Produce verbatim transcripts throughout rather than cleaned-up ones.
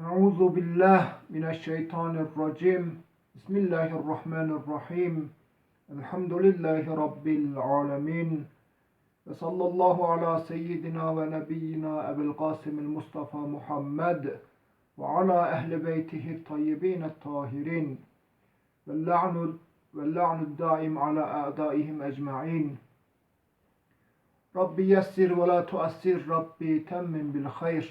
أعوذ بالله من الشيطان الرجيم. بسم الله الرحمن الرحيم. الحمد لله رب العالمين. وصلى الله على سيدنا ونبينا أبي القاسم المصطفى محمد وعلى أهل بيته الطيبين الطاهرين. واللعن، واللعن الدائم على أعدائهم أجمعين. رب يسر ولا تعسر، رب تمم بالخير.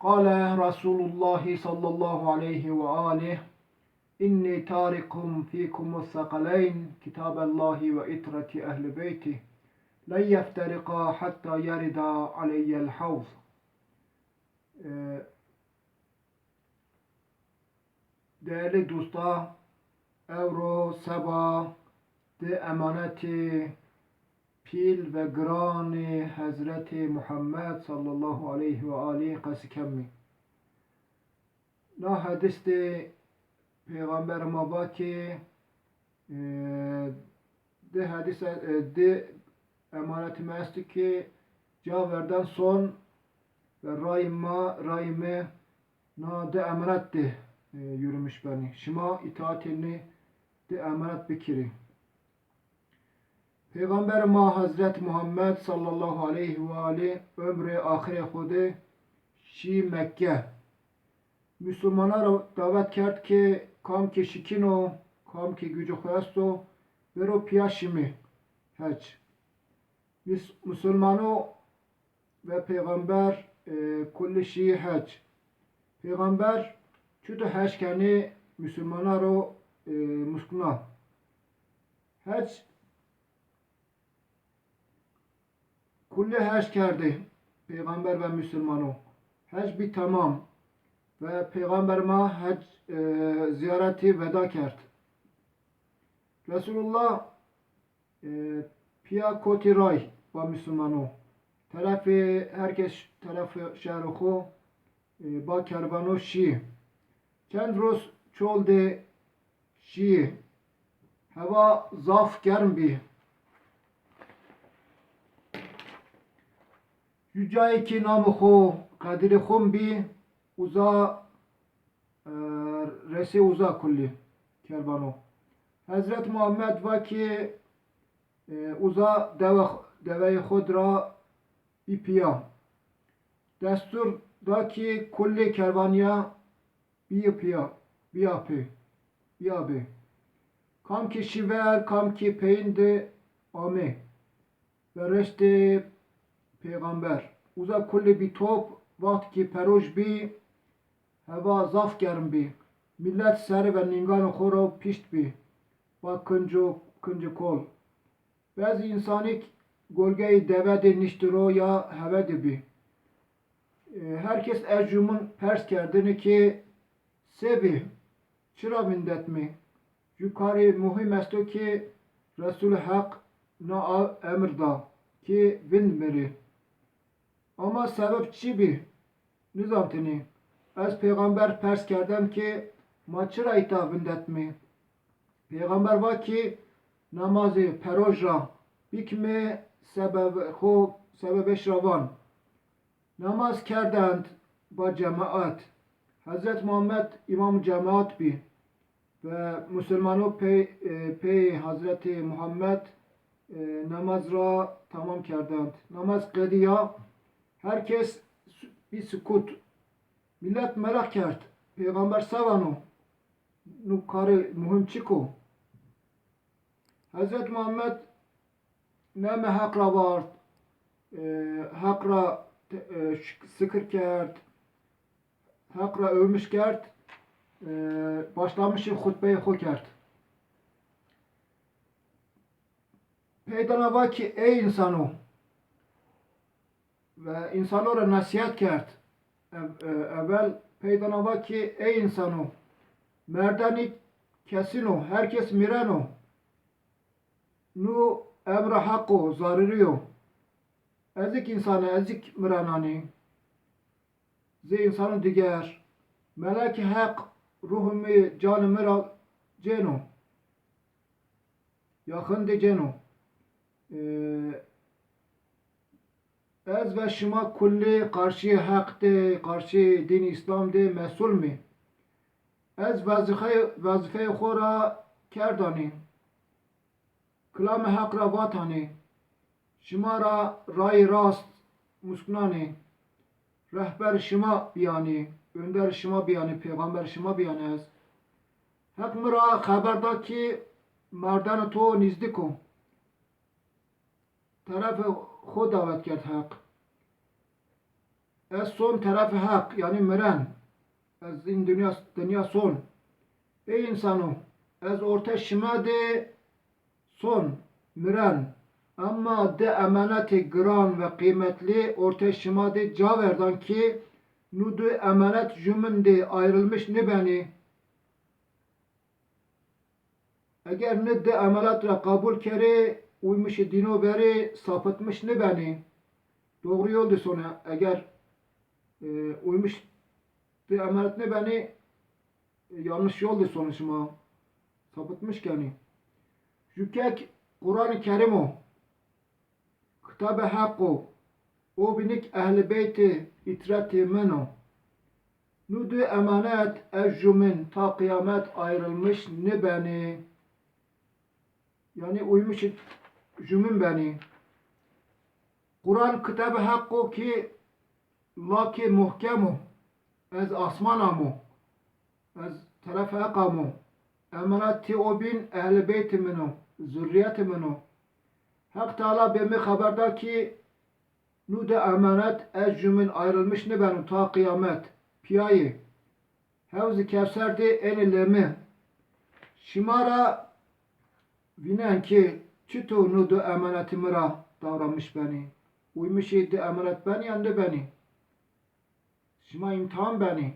قال رسول الله صلى الله عليه وآله: إني تارك فيكم الثقلين، كتاب الله وعترة أهل بيته، لن يفترقا حتى يردا علي الحوض. E, Değerli dosta, ewro seba di emanetê pîl ve giranê Hezretê Muhammed sallallahu aleyhi ve alî qesî kemî. Na hedîs de Peyxamber ma va ki, e, di hedîs, e, di emanetî ma esto ki ca verden son ve rayî ma, rayî mi na di emanet de, e, yürümüş benî. Şima îtaatê nê di emanet bikirî. Peyxamber ma Hezret Muhammed sallallahu aleyhi ve alî ömrê axirê xo de şî Mekke. Musulmana ra davet kerd ki kam ki şikîn o, kam ki gücü xo esto, bero pîya şîmî hec. Mis-, Musulmano ve Peyxamber, e, kulli şî hec. Peyxamber çutu hec kenî Musulmana ro, e, muskna. Hec kulli hec kerdî Peyxamber ve Musulmano. Hec bî tamam ve Peyxamber ma hec, e, ziyaretî veda kerd. Resulullah, e, pîya kotî ray ba Musulmano. Terefê, her kes terefê şehrê xo, e, ba kervano şî. Çend roz çol de şî. Hewa zaf germ bî. Ju cayê ki namê xo, qedirê xo bî, uza, e, resê uza kulî kervano. Hezret Muhammed va ki, e, uza dewe, deveyê xo dira bî pîya. Destur da ki kulê kervanîya bîyê pîya, bîya pê, bîya bê. Kam ki şî ver, kam ki peyin de amê ve reştê Peyxamber. Uza kulî bî top, waxt ki peroj bî, hewa zaf germ bî. Milet serî ve nînganê xo ro pişt bî, ba kinco, kincê kol. Bezî însanîk golgeyê dewe de niştî ro ya hewe de bî. E, her kes ez jumin pers kerdinî ki se bî, çira vindetmî? Ju karê muhîm esto ki Resulê Heq na a emir da ki vind mirî. Ama sebeb çi bî? Nizantinî. Ez Peyxamber pers kerdem ki ma çira îta vindetmî? Peyxamber va ki namazê peroj ra bikimê sebebê xo, sebebêş ra van. Namaz kerdend ba cemaet. Hezret Muhammed îmam cemaet bî ve musulmano pey, e, pey Hezretê Muhammed, e, namaz ra tamam kerdend. Namaz qedîya, her kes su-, bî sukut. Milet meraq kerd, Peyxamber se vano? Nu karê muhîm çik o? Hezret Muhammed namê Heq ra vard, e, Heq ra te-, e, şik-, sikir kerd, Heq ra övmüş kerd, e, başlamışî xutbeyê xo kerd. Peydana va ki ey însano, ve însano ra nesîhet kerd. Ev-, e, ewel peydana va ki ey însano, merdenî kesîn o, her kes mîreno. Nu emra Heq o, zarurî yo. Ezîk însane, ezîk mirenanî. Zê însano diger. Melekê Heq ruhê mi, canê mi ra cêno. Yaxin de cêno. E, Ez ve şima kullî qarşîyê Heq de, qarşîyê dîn Îslam de mesul mî. Ez wezîfeyê, wezîfeyê xo ra kerdanî. Kilamê Heq ra vatanî. Şima ra rayê rast muskunanî. Rehber şima bîyanî, önder şima bîyanî, pêxamber şima bîyanî ez. Heq mi ra xeber da ki merdena to nîzdîk o. Terefê xo dawet kerd Heq. Ez son terefê Heq, yanî miren. Ez in dinya, dinya son. Ey însano, ez orte şima de son, miren. Emma di emanetê giran ve qîmetlî orte şima de ca verdan ki nu di emanet jumin de ayrılmış nibenî. Eger ni di emanet ra qabul kerê, uymişî dîno verê, sapıtmış nibenî. Doğru yol de sonê. Eger, e, uymiş di emanet nibenî, e, yanlış yol de sonê, şima sapıtmış kenî. Ju kek Quran-ı Kerim o. Kitabê Heq o. O bî nik Ehl-i Beytê îtretê min o. Nu di emanet ez jumin ta qiyamet ayrılmış nibenî. Yanî uymiş jumin benî. Quran kitabê Heq o ki lakê muhkem o. Ez asman amo. Ez terefê Heq amo. Emanetê o bîn Ehl-i Beytê min o, zurrîyetê min o. Heq Teala bê mi xeber da ki nu di emanet ez jumin ayrılmış nibeno ta qiyamet. Pîyayê. Hewzê Kewser de ênê lê mi. Şima ra vînen ki çito nu di emanetî mi ra davranmış benî. Uymişî di emanet benî ya nibenî? Şima îmtihan benî.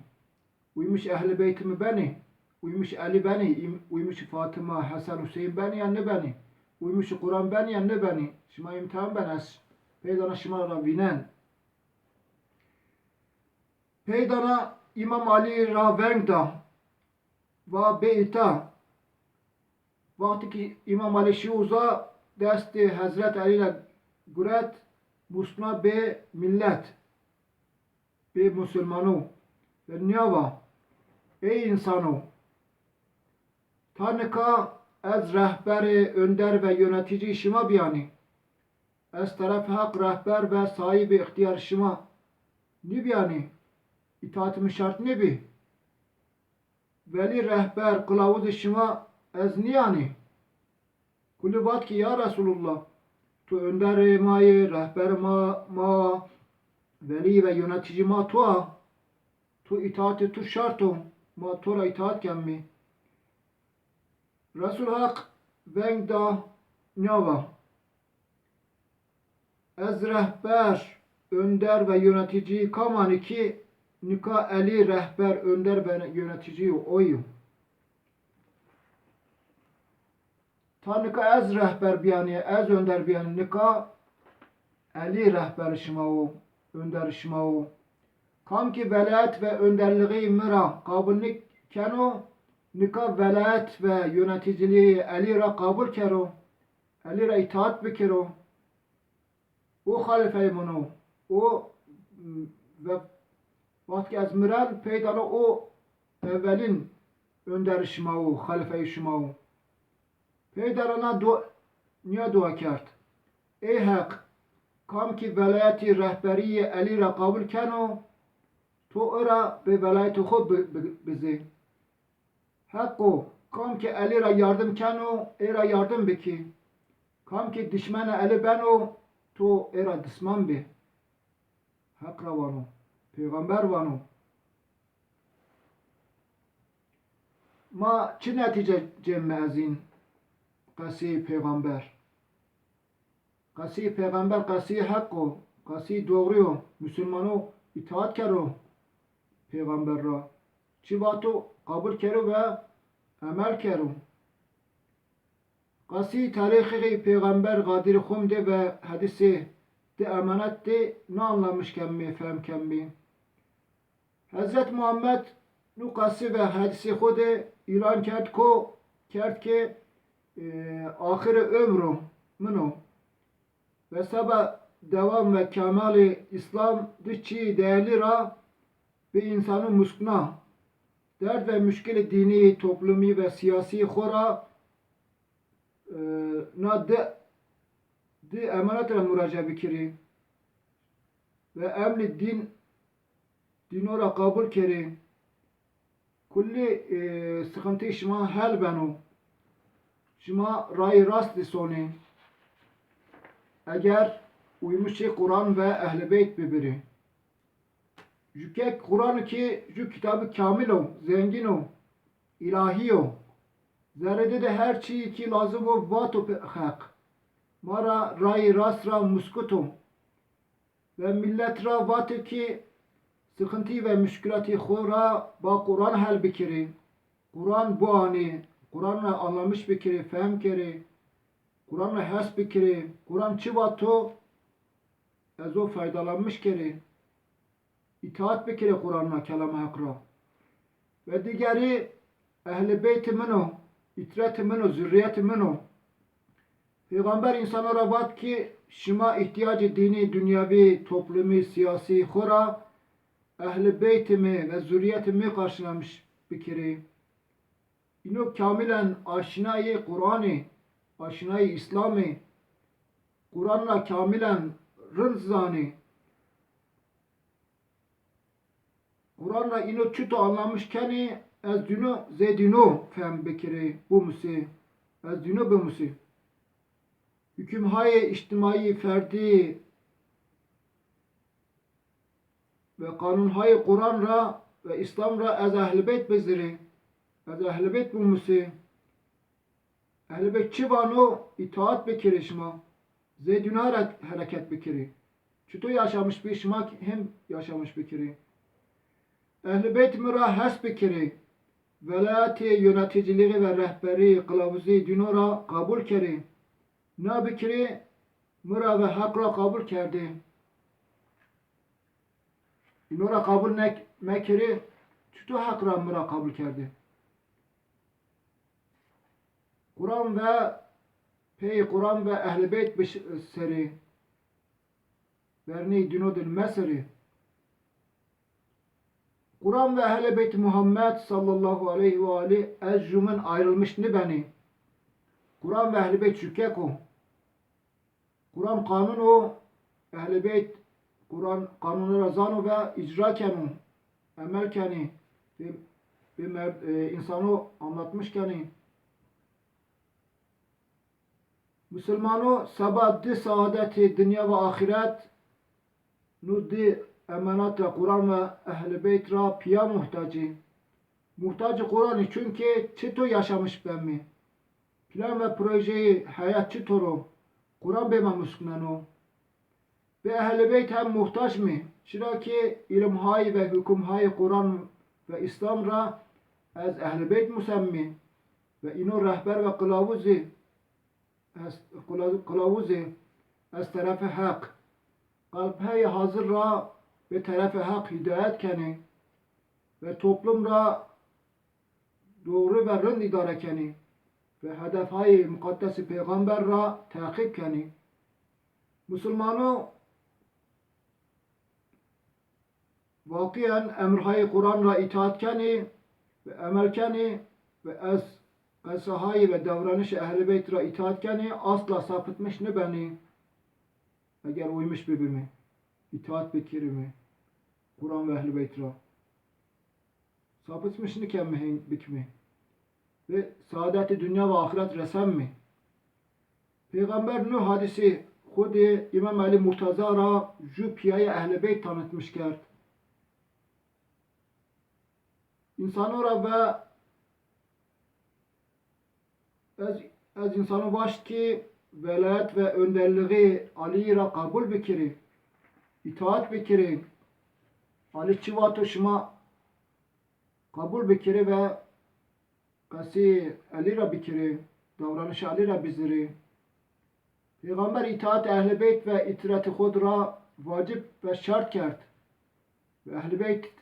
Uymiş Ehl-i Beytî mi benî? Uymiş Elî benî? Uymiş Fatima, Hesen, Huseyn benî ya nibenî? Uymiş Quran benî ya nibenî? Şima îmtihan benî, ez peydana şima ra vînen. Peydana Îmam Alî ra veng da. Va bê îta. Wextî ki Îmam Alî şî uza, destê Hezret Elî ra guret, musna bê millet, bê musulmano ve nîya va: Ey însano, ta nika ez rehberê, önder ve yöneticî şima bîyanî. Ez terefê Heq rehber ve sahibê îxtîyar şima nîbîyanî. Îtaatê mi şert nêbî. Velî rehber, qilawuzê şima ez nîyanî. Kulî vat ki, ya Resulullah, tu önderê ma yê, rehberê ma, ma, velî ve yöneticî ma tu a. Tu îtaatê tu şert o. Ma to ra îtaat kemî. Resul Heq veng da, nîya va: Ez rehber, önder ve yöneticî kam anî ki nika Elî rehber, önder ve yöneticî yo, o yo. Ta nika ez rehber bîyanî, ez önder bîyanî, nika Elî rehberê şima wo, önderê şima wo. Kam ki velayet ve önderlixî mi ra qabul nîkeno, nika velayet ve yöneticiliğî Elî ra qabul kero, Elî ra îtaat bikero. O xalîfeyê min o. O, m, ve, wextî ki ez miren, pey dana o ewelîn önderê şima wo, xalîfeyê şima wo. Pey dana na du-, nîya dua kerd: Ey Heq, kam ki velayetî, rehberîyê Elî ra qabul keno, to ira bê velayetê xo bi-, bi-, bizê. Heqo, kam ki Elî ra yardim keno, ê ra yardim bikî. Kam ki dişmenê Elî beno, to ê ra disman bî. Heq ra vano, pêxember vano. Ma çi netîce cême ez în qeseyê pêxember? Qeseyê pêxember qeseyê Heq o, qeseyê doğrî yo. Musulmano îtaat kero pêxember ra. Çi vato qabul kero ve emel kero. Qeseyê tarîxê pêxember Xadirê Xum de ve hedîsê di emanet de na anlamiş kemî, fehm kemî. Hezret Muhammed nu qesî ve hedîsê xo de îlan kerd ko, kerd ke, e, axirê ömro min o. Ve seba dewam ve kemalê Îslam di çîyê değerli ra bi însano muskna. Derd ve muşkilê dînî, toplumî ve sîyasî xo ra, e, na di, di emanet ra murace bikirî ve emrî dîn, dîno ra qabul kerî. Kullî, e, sıkıntı şima hel beno. Şima rayê rastî sonê. Eger uymuşê Quran ve Ehl-i Beyt bibirî. Jü ke Quran ki jü kitabı kamil o, zengin o, ilahi o. Zerrede de her çî ki lazim o vato pe-, Heq. Ma ra rayê rast ra muskut o. Ve millet ra vato ki sıkıntı ve muşkilatê xo ra ba Quran hel bikirê. Quran buanê, Quran ra anlamış bikirê, fehm kerê, Quran ra hes bikirê. Quran çi vato, ez o faydalanmış kerê. İtaat bikirê Quran ra, kelama Heq ra. Ve digerî Ehl-i Beytî min o, îtretî min o, zurriyetî min o. Peyxamber însano ra vat ki şima îhtîyacê dînî, dunyevî, toplumî, sîyasî xo ra Ehl-i Beytî mi ve zurriyetî mi qarşılamış bikirî. Îno kamîlen aşinayê Quranî, aşinayê Îslamî, Quran ra kamîlen rind zanî. Quran ra îno çito anlamış kenî, ez dîno zê dîno fehm bikirî, bimusî. Ez dîno bimusî. Hukmhayê îctimaî, ferdî ve qanunhayê Quran ra ve Îslam ra ez Ehl-i Beyt bizirî. Ez Ehl-i Beyt bimusî. Ehl-i Beyt çi vano, îtaat bikirê şima. Zê dîna ra hereket bikirê. Çito yaşamış bî, şima hem yaşamış bikirê. Ehl-i Beyt mi ra hes bikirê. Velayetê, yöneticiliği ve rehberî, qilawuzî dîno ra qabul kerê. Na bikirê, mi ra ve Heq ra qabul kerdê. Îno ra qabul nek-, mekirê, çito Heq ra mi ra qabul kerdê? Quran ve pey Quran ve Ehl-i Beyt biş-, serê. Vernî dîno din meserê. Quran ve Ehl-i Beyt Muhammed sallallahu aleyhi ve alî ez jûmin ayrılmış nibenî. Quran ve Ehl-i Beyt jükek o. Quran qanun o, Ehl-i Beyt Quran qanunî ra zano ve îcra keno, emel kenî, bi, bi mer-, e, însano anlatmış kenî. Musulmano seba di saadetê dinya ve axiret, nu di emanat ra Quran ve Ehl-i Beyt ra pîya muhtacî. Muhtacî Quranî, çunke çito yaşamış bemî. Plan ve projeyê heyat çito ro? Quran bê ma muskneno. Bi Ehl-i Beyt hem muhtac mî, çira ki îlimhayî ve hukmhayê Quran ve Îslam ra ez Ehl-i Beyt musemmî ve îno rehber ve qilavuzî est, qila-, qilavuzî est terefê Heq. Qelbheyê hazir ra bi terefê Heq hîdayet kenê ve toplum ra doğru ve rind îdare kenê ve hedefhayê muqeddesê peyxamber ra teqîb kenê. Musulmano waqîen emrhayê Quran ra îtaat kenê ve emel kenê ve ez qesehayê ve davranişê Ehl-i Beyt ra îtaat kenê, asla sapitmiş nibenê. Eger uymiş bibimê, îtaat bikirîmê Quran ve Ehl-i Beyt ra. Sapitmiş nikemî hên bikimî. Ve saadetê dinya ve axiret resemmî. Peyxamber nu hadîsê xwu de Îmam Elî Murteza ra jû pîyayê Ehl-i Beyt tanitmiş kerd. Însano ra ve ez, ez însano vaşt ki velayet ve önderlixî Alîyî ra qebul bikirî, îtaat bikirî. Alî çi vato şima qebul bikirî ve qesê Elî ra bikirî, davranişê Elî ra bizirî. Peyxamber îtaatê Ehl-i Beyt ve îtretê xwu ra vacib ve şert kerd. Ve Ehl-i Beyt,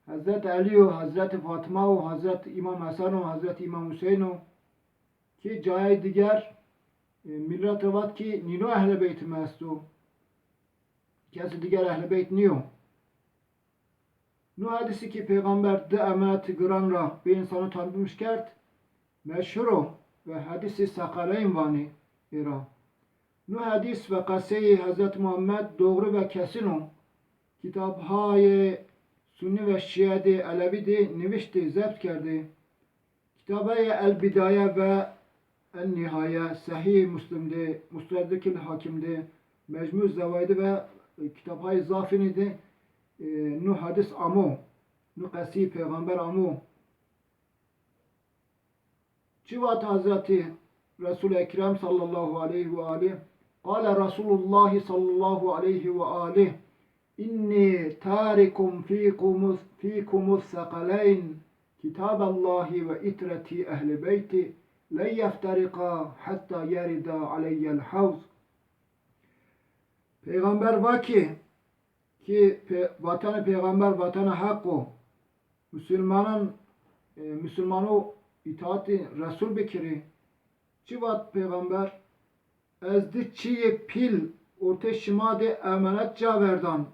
Hezret Elî yo, Hezret Fatima wo, Hezret Îmam Hesen o, Hezret Îmam Huseyn o, ki cayê diger, e, millet ra vat ki nîno Ehl-i Beytê mi esto. Kesî diger Ehlî Beyt nîyo. No hedîsî ki Peyxamber di emanetî giran ra bê însanû tanitmiş kerd, meşhur o ve hedîsî Sekaleyn vanî ê ra. No hedîs ve qeseyê Hezret Muhammed doğru ve kesin o. Kitabhayê Sunî ve Şîe de, Elewî de niviştî, zebt kerdî. Kitabeyê El Bidaye ve En Nihaye, Sehîh Muslim de, Mustedrekil Hakim de, Mecmû Zewaîdî ve kitabhayê zafînî de, e, no hedîs amo, no qesî Peyxamber amo. Çi vat Hezretî Resul Ekrem sallallahu aleyhi ve alih? Qale Resulullah sallallahu aleyhi ve alih: "İnni tarikum fikum, fikum sekaleyn, kitaballahi ve itreti ehli beyti, len yefterika hatta yerida aleyyel havz." Peyxamber va ki, ki pe-, vatanê Peyxamber vatanê Heq o. Musulmanan, e, musulmano îtaatê Resul bikirî. Çi vat Peyxamber? Ez di çîyê pîl ortê şima de emanet ca verdan.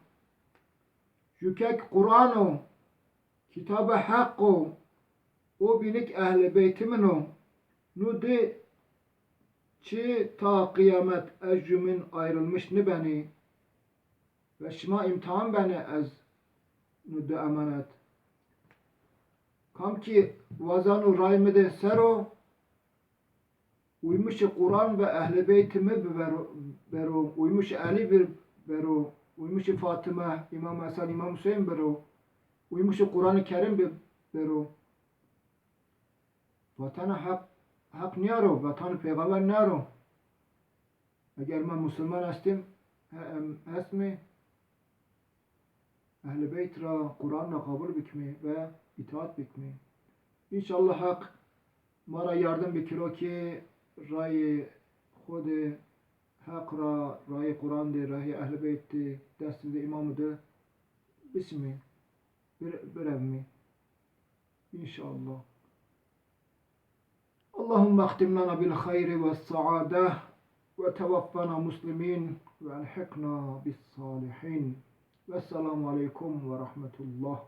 Jûkek Quran o, kitabê Heq o, o bînik ehlê beytî min o. No di çî ta qiyamet ez jûmin ayrılmış nibenî. Ve şima îmtihan benê ez no di emanet. Kam ki wazano ray mi de ser o, uymuşê Quran ve ehlê beytî mi bibero, bero, uymuşê Elî bir bero, uymuşê Fatime, Îmam Hesen, Îmam Huseyn bero, uymuşê Quranê Kerîm bi-, bero. Vatanê Heq, Heq nîyaro, vatanê Peyxamber nîyaro. Eger ma musulman estîm, he-, em, estmî, Ehlî Beyt ra, Quran ra qabul bikmî ve îtaat bikmî. Înşallah Heq ma ra yardim bikiro ki rayê xo de Heq ra, rayê Quran de, rayê Ehlî Beyt de, destê de, îmamî de bisimî, bir-, birevmî. İnşallah. Allahümme ihtim lena bil hayri ve saade ve tevaffena muslimin ve elhikna bis salihin. Vesselamu aleyküm ve rahmetullah.